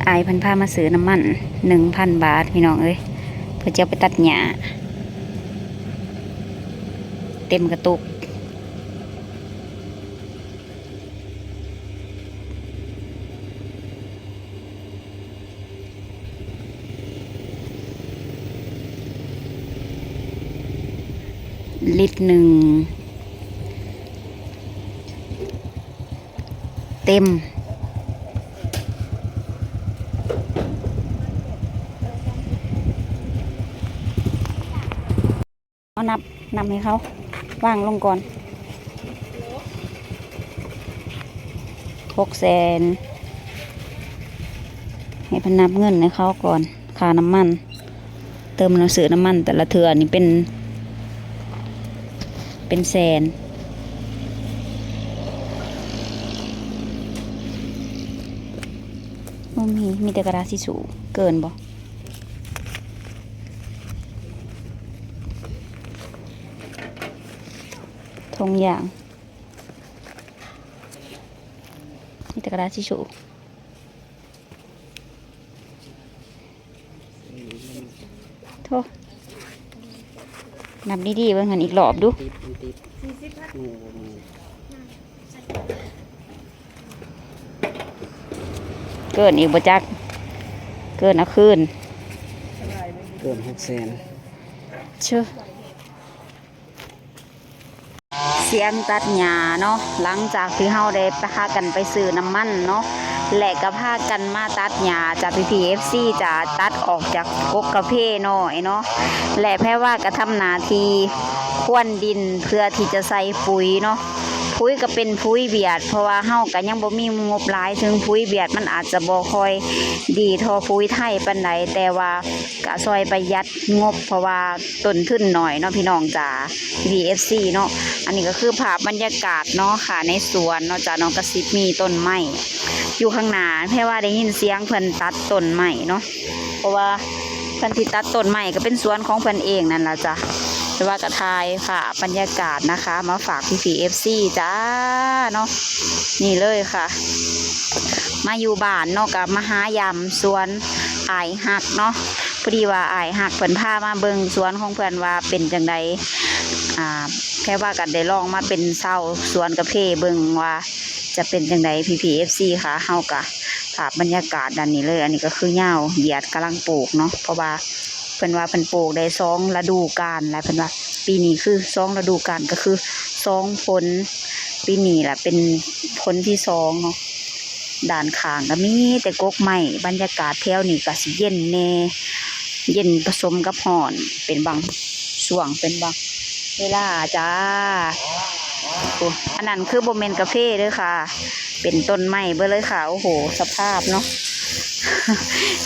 ອ້າຍເພິ່ນພາມາຊື້ນ້ຳມັນໜຶ່ງພັນບາດ ພີ່ນ້ອງເອີຍ, ເພື່ອຈະເອົາໄປຕັດຫຍ້າ ເຕັມກະຕຸກ. ລິດໜຶ່ງເຕັມ. ເອົານັບ ນັບໃຫ້ເຂົາ ວາງລົງກ່ອນ. ຫົກແສນ ໃຫ້ເພິ່ນນັບເງິນໃຫ້ເຂົາກ່ອນ ຄ່ານ້ຳມັນ. ເຕີມ ຊື້ນ້ຳມັນແຕ່ລະເທື່ອນີ້ເປັນ ເປັນແສນ. ບໍ່ມີ ມີແຕ່ກະດາດທິຊູ. ເກີນບໍ່? ຖົງຢາງ ມີແຕ່ກະດາດທິຊູ. ໂທ້ ນັບດີໆເບິ່ງຫັ້ນອີກລອບດູ. ເກີນອີກບໍ່ຈັກ ເກີນເອົາຄືນ. ເກີນຫົກແສນ. ຊຶ ສຽງຕັດຫຍ້າເນາະ ຫຼັງຈາກທີ່ເຮົາໄດ້ພາກັນໄປຊື້ນ້ຳມັນເນາະ ແລະກະພາກັນມາຕັດຫຍ້າຈາກ ພີ່ໆ ເອັຟຊີ ຈາກຕັດອອກຈາກກົກກາເຟນ້ອຍເນາະ ແລະແພວ່າກະທຳໜ້າທີ່ຄວນດິນເພື່ອທີ່ຈະໃສ່ປຸຍເນາະ. ປຸຍກະເປັນປຸຍບຽດ ເພາະວ່າເຮົາກະຍັງບໍ່ມີງົບຫຼາຍ ເຊິ່ງປຸຍບຽດມັນອາດຈະບໍ່ຄ່ອຍດີທໍ່ປຸຍໄທປານໃດ ແຕ່ວ່າກະຊ່ອຍປະຢັດງົບ ເພາະວ່າ ຕົ້ນທຶນໜ້ອຍເນາະ ພີ່ນ້ອງຈ໋າ ພີ່ໆ ເອັຟຊີ ເນາະ. ອັນນີ້ກະຄືພາບບັນຍາກາດເນາະ ຂ້າງໃນສວນເນາະຈ໋າເນາະ ກະຊິມີຕົ້ນໄມ້ຢູ່ຂ້າງໜ້າ. ແພວ່າໄດ້ຍິນສຽງເພິ່ນຕັດຕົ້ນໄມ້ເນາະ ເພາະວ່າເພິ່ນຊິຕັດຕົ້ນໄມ້ ກະເປັນສວນຂອງເພິ່ນເອງນັ້ນລະຈ໋າ. ແພວ່າກະຖ່າຍພາບບັນຍາກາດນະຄະ ມາຝາກພີ່ໆ ເອັຟຊີ ຈ໋າເນາະ. ນີ້ເລີຍຄ່ະ ມາຢູ່ບ້ານເນາະ ກະມາຫາຢາມສວນອ້າຍຮັກເນາະ. ພໍດີວ່າອ້າຍຮັກເພິ່ນພາມາເບິ່ງສວນຂອງເພິ່ນວ່າເປັນຈັ່ງໃດ ອາ ແພວ່າກະໄດ້ລອງມາເປັນຊາວສວນກາເຟເບິ່ງວ່າຈະເປັນຈັ່ງໃດ ພີ່ໆ ເອັຟຊີ ຄ່ະ. ເຮົາກະ ພາບບັນຍາກາດດ້ານນີ້ເລີຍ ອັນນີ້ກະຄືຍາວຢຽດກຳລັງປູກເນາະ ເພາະວ່າເພິ່ນວ່າເພິ່ນປູກໄດ້ສອງລະດູການ ແລະເພິ່ນວ່າປີນີ້ຄືສອງລະດູການ ກະຄືສອງຜົນ ປີນີ້ລະເປັນຜົນທີສອງເນາະ. ດ້ານຂ້າງກະມີແຕ່ກົກໄມ້ ບັນຍາກາດແຖວນີ້ກະຊິເຢັນແດ່ ເຢັນປະສົມກັບຮ້ອນ ເປັນບາງຊ່ວງ ເປັນບາງເວລາຈ້າ. ໂອ້ ອັນນັ້ນຄືບໍ່ແມ່ນກາເຟເດີຄ່ະ ເປັນຕົ້ນໄມ້ເບິດເລີຍຄ່ະ. ໂອ້ໂຫ ສະພາບເນາະ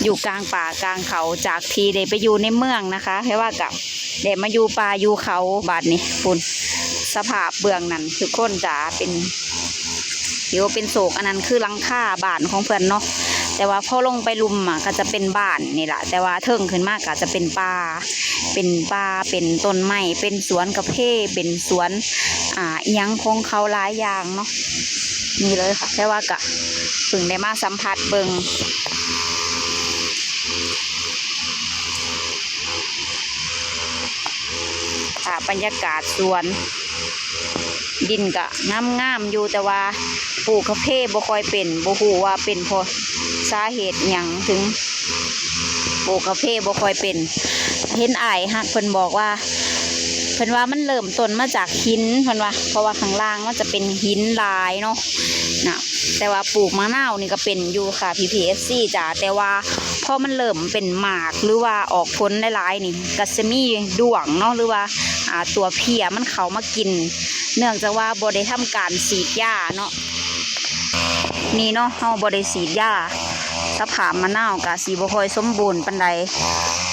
ຢູ່ກາງປ່າກາງເຂົາ ຈາກທີ່ໄດ້ໄປຢູ່ໃນເມືອງນະຄະ ແພວ່າກະໄດ້ມາຢູ່ປ່າຢູ່ເຂົາ ບາດນີ້ພຸ້ນ ສະພາບເບື້ອງນັ້ນ ທຸກຄົນຈ໋າ ເປັນ ຖືວ່າເປັນໂສກ. ອັນນັ້ນຄືຫຼັງຄາບ້ານຂອງເພິ່ນເນາະ ແຕ່ວ່າພໍລົງໄປລຸ່ມອະ ກະຈະເປັນບ້ານນີ້ລະ ແຕ່ວ່າເທິງຂຶ້ນມາກະຈະເປັນປ່າ ເປັນປ່າ ເປັນຕົ້ນໄມ້ ເປັນສວນກາເຟ ເປັນສວນ ອາ ອີ່ຫຍັງຂອງເຂົາຫຼາຍຢ່າງເນາະ. ນີ້ເລີຍຄ່ະ ແຕ່ວ່າກະເພິ່ງໄດ້ມາສຳຜັດເບິ່ງ ພາບບັນຍາກາດສວນ ດິນກະງາມໆຢູ່ ແຕ່ວ່າປູກກາເຟບໍ່ຄ່ອຍເປັນ ບໍ່ຮູ້ວ່າເປັນເພາະສາເຫດຫຍັງເຖິງປູກກາເຟບໍ່ຄ່ອຍເປັນ. ເຫັນອ້າຍຮັກເພິ່ນບອກວ່າ ເພິ່ນວ່າມັນເລີ່ມຕົ້ນມາຈາກຫີນ ເພິ່ນວ່າ ເພາະວ່າຂ້າງລ່າງມັນຈະເປັນຫີນຫຼາຍເນາະ ນະ ແຕ່ວ່າປູກໝາກນາວນີ້ກະເປັນຢູ່ຄ່ະ ພີ່ໆ ເອັຟຊີ ຈ໋າ ແຕ່ວ່າພໍມັນເລີ່ມເປັນໝາກ ຫຼືວ່າອອກຜົນຫຼາຍໆນີ້ ກະຊິມີດ້ວງເນາະ ຫຼືວ່າ ອາ ຕົວເພຍມັນເຂົ້າມາກິນ ເນື່ອງຈາກວ່າບໍ່ໄດ້ທຳການສີດຢາເນາະ. ນີ້ເນາະ ເຮົາບໍ່ໄດ້ສີດຢາ ສະພາບໝາກນາວກະຊິບໍ່ຄ່ອຍສົມບູນປານໃດ.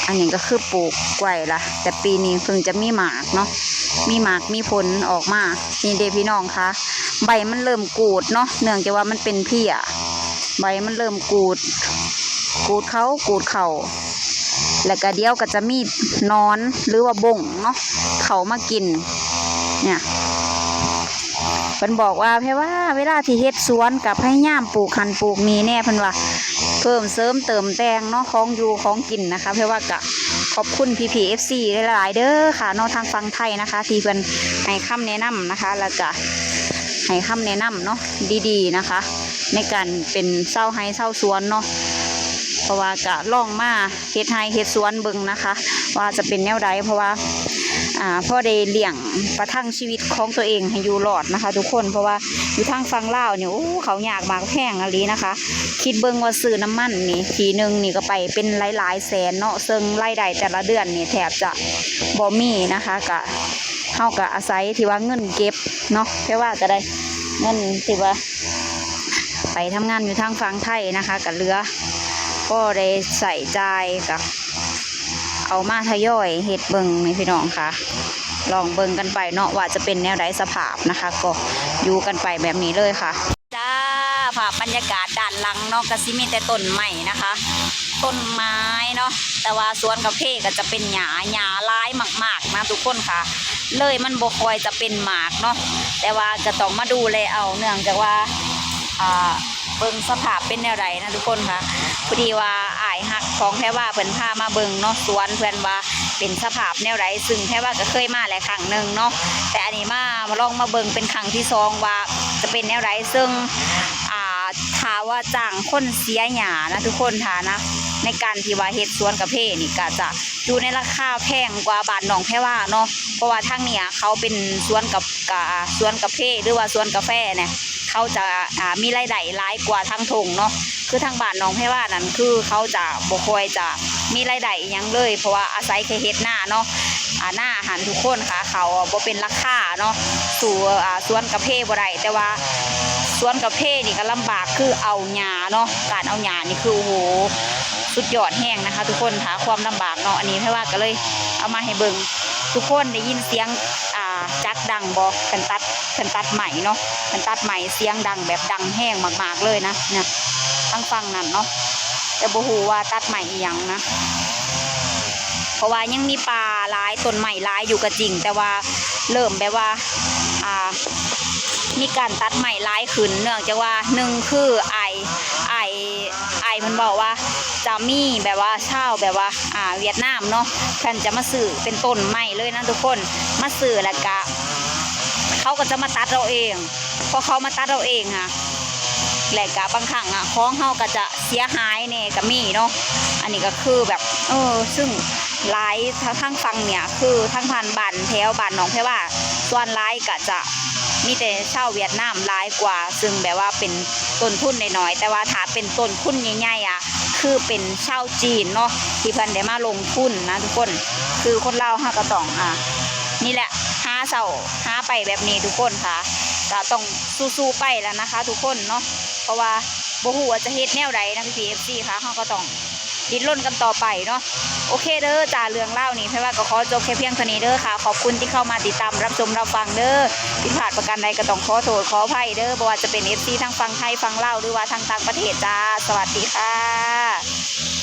ອັນນີ້ກະຄືປູກໄວ້ລະ ແຕ່ປີນີ້ເພິ່ງຈະມີໝາກເນາະ ມີໝາກມີຜົນອອກມາ. ນີ້ເດພີ່ນ້ອງຄະ ໃບມັນເລີ່ມກູດເນາະ ເນື່ອງຈາກວ່າມັນເປັນເພຍ ໃບມັນເລີ່ມກູດ ກູດເຂົ້າ ກູດເຂົ້າ ແລ້ວກະດຽວກະຈະມີໜອນ ຫຼືວ່າບົ້ງເນາະ ເຂົ້າມາກິນ ເນຍ. พิ่ນບອກວ່າ ແພວ່າເວລາທີ່ເຮັດສວນກໍພະຍາຍາມປູກຫັ້ນປູກນີ້ແດ່ ເພິ່ນວ່າ ເພີ່ມເສີມເຕີມແຕ່ງເນາະ ຂອງຢູ່ຂອງກິນນະຄະ. ແພວ່າກໍຂອບຄຸນພີ່ໆ ເອັຟຊີ ຫຼາຍໆເດີຄ່ະເນາະ ທາງຝັ່ງໄທນະຄະ ທີ່ເພິ່ນໃຫ້ຄຳແນະນຳນະຄະ ແລ້ວກໍໃຫ້ຄຳແນະນຳເນາະ ດີໆນະຄະ ໃນການເປັນຊາວໄຮ່ຊາວສວນເນາະ ເພາະວ່າກໍລອງມາ ເຮັດໄຮ່ເຮັດສວນເບິ່ງນະຄະ ວ່າຈະເປັນແນວໃດ ເພາະວ່າ ອ່າ ພໍໄດ້ລ້ຽງປະທັງຊີວິດຂອງຕົວເອງໃຫ້ຢູ່ລອດນະຄະທຸກຄົນ. ເພາະວ່າຢູ່ທາງຝັ່ງລາວນີ້ ໂອ້ ເຂົ້າຍາກໝາກແພງອີ່ຫຼີນະຄະ. ຄິດເບິ່ງວ່າຊື້ນ້ຳມັນນີ້ ທີໜຶ່ງນີ້ກໍໄປເປັນຫຼາຍໆແສນເນາະ ເຊິ່ງລາຍໄດ້ແຕ່ລະເດືອນນີ້ແທບຈະບໍ່ມີນະຄະ. ກະ ເຮົາກະອາໄສທີ່ວ່າເງິນເກັບເນາະ ແພວ່າກະໄດ້ເງິນທີ່ວ່າ ໄປທຳງານຢູ່ທາງຝັ່ງໄທນະຄະ ກະເຫຼືອພໍໄດ້ໃຊ້ຈ່າຍ ກະເອົາມາທະຍອຍເຮັດເບິ່ງນີ້ພີ່ນ້ອງຄະ. ລອງເບິ່ງກັນໄປເນາະ ວ່າຈະເປັນແນວໃດສະພາບນະຄະ ກໍຢູ່ກັນໄປແບບນີ້ເລີຍຄ່ະ. ຈ້າ ພາບບັນຍາກາດດ້ານຫຼັງເນາະ ກະຊິມີແຕ່ຕົ້ນໄມ້ນະຄະ ຕົ້ນໄມ້ເນາະ ແຕ່ວ່າສວນກາເຟກໍຈະເປັນຫຍ້າ ຫຍ້າຫຼາຍມາກໆນະທຸກຄົນຄ່ະ ເລີຍມັນບໍ່ຄ່ອຍຈະເປັນໝາກເນາະ ແຕ່ວ່າກໍຕ້ອງມາດູແລເອົາ ເນື່ອງຈາກວ່າ ອ່າ ເບິ່ງສະພາບເປັນແນວໃດນະທຸກຄົນຄ່ະ. ພໍດີວ່າອ້າຍຮັກຂອງແພວ່າເພິ່ນພາມາເບິ່ງເນາະ ສວນເພິ່ນວ່າເປັນສະພາບແນວໃດ ຊຶ່ງແພວ່າກໍເຄີຍມາແລ້ວຄັ້ງໜຶ່ງເນາະ ແຕ່ອັນນີ້ມາ ມາລອງມາເບິ່ງເປັນຄັ້ງທີສອງວ່າຈະເປັນແນວໃດ ເຊິ່ງ ອ່າ ຖ້າວ່າຈ້າງຄົນເສຍຫຍ້ານະທຸກຄົນ ຖ້ານະ ໃນການທີ່ວ່າເຮັດສວນກາເຟນີ້ ກະຈະຢູ່ໃນລາຄາແພງກວ່າບ້ານນ້ອງແພວ່າເນາະ ເພາະວ່າທາງນີ້ເຂົາເປັນສວນກາ ກາ ສວນກາເຟ ຫຼືວ່າສວນກາແຟນີ້ ເຂົາຈະ ອ່າ ມີລາຍໄດ້ຫຼາຍກວ່າທາງທົ່ງເນາະ. ຄືທາງບ້ານໜອງແພວ່ານັ້ນ ຄືເຂົາຈະບໍ່ຄ່ອຍຈະມີລາຍໄດ້ອີ່ຫຍັງເລີຍ ເພາະວ່າອາໄສແຄ່ເຮັດນາເນາະ ອ່າ ນາຫັ້ນທຸກຄົນຄ່ະ ເຂົາບໍ່ເປັນລາຄາເນາະ ສູ້ ອ່າ ສວນກາເຟບໍ່ໄດ້. ແຕ່ວ່າສວນກາເຟນີ້ກໍລຳບາກ ຄືເອົາຫຍ້າເນາະ ການເອົາຫຍ້ານີ້ຄື ໂອ້ໂຫ ສຸດຍອດແຮງນະຄະທຸກຄົນ ຖ້າຄວາມລຳບາກເນາະ. ອັນນີ້ແພວ່າກໍເລີຍເອົາມາໃຫ້ເບິ່ງ ທຸກຄົນໄດ້ຍິນສຽງ ອ່າ ຈັກດັງບໍ່? ເພິ່ນຕັດ ເພິ່ນຕັດໄມ້ເນາະ ເພິ່ນຕັດໄມ້ ສຽງດັງແບບດັງແຮງມາກໆເລີຍນະ ນະ ທາງຝັ່ງນັ້ນເນາະ ແຕ່ບໍ່ຮູ້ວ່າຕັດໄມ້ອີ່ຫຍັງນະ ເພາະວ່າຍັງມີປ່າຫຼາຍ ຕົ້ນໄມ້ຫຼາຍຢູ່ກໍຈິງ ແຕ່ວ່າເລີ່ມແບບວ່າ ອ່າ ມີການຕັດໄມ້ຫຼາຍຂຶ້ນ ເນື່ອງຈາກວ່າ ໜຶ່ງ ຄືອ້າຍ ອ້າຍ ອ້າຍເພິ່ນເວົ້າວ່າ ຈະມີແບບວ່າຊາວແບບວ່າ ອ່າ ຫວຽດນາມເນາະ ເພິ່ນຈະມາຊື້ເປັນຕົ້ນໄມ້ເລີຍນະທຸກຄົນ ມາຊື້ແລ້ວກະ ເຂົາກໍຈະມາຕັດເອົາເອງ ພໍເຂົາມາຕັດເອົາເອງຫັ້ນ ແລ້ວກະບາງຄັ້ງອະ ຂອງເຮົາກໍຈະເສຍຫາຍແດ່ກໍມີເນາະ. ອັນນີ້ກໍຄືແບບ ເອີ ຊຶ່ງຫຼາຍທາງ ທາງຝັ່ງເນີ້ຍ ຄືທາງຜ່ານບ້ານ ແຖວບ້ານໜອງແພວ່າ ສ່ວນຫຼາຍກໍຈະມີແຕ່ຊາວຫວຽດນາມຫຼາຍກວ່າ ຊຶ່ງແບບວ່າເປັນຕົ້ນທຶນນ້ອຍໆ ແຕ່ວ່າຖ້າເປັນຕົ້ນທຶນໃຫຍ່ໆອະ ຄືເປັນຊາວຈີນເນາະ ທີ່ເພິ່ນໄດ້ມາລົງທຶນນະທຸກຄົນ. ຄືຄົນລາວເຮົາກໍຕ້ອງ ອ່າ ນີ້ແຫຼະ ຫາເຊົ້າຫາໄປແບບນີ້ທຸກຄົນຄ່ະ ກໍຕ້ອງສູ້ໆໄປແລ້ວນະຄະທຸກຄົນເນາະ ເພາະວ່າບໍ່ຮູ້ວ່າຈະເຮັດແນວໃດນະພີ່ໆ ເອັຟຊີຄ່ະ ເຮົາກໍຕ້ອງ ດິ້ນລົນກັນຕໍ່ໄປເນາະ. ໂອເຄເດີຈ້າ ເລື່ອງລາວນີ້ ແພວ່າກໍຂໍຈົບແຄ່ພຽງເທົ່ານີ້ເດີຄ່ະ. ຂອບຄຸນທີ່ເຂົ້າມາຕິດຕາມຮັບຊົມຮັບຟັງເດີ. ຜິດພາດປະການໃດກໍຕ້ອງຂໍໂທດຂໍອະໄພເດີ ບໍ່ວ່າຈະເປັນເອັຟຊີທາງຝັ່ງໄທ ຝັ່ງລາວ ຫຼືວ່າທາງຕ່າງປະເທດຈ້າ. ສະຫວັດດີຄ່ະ.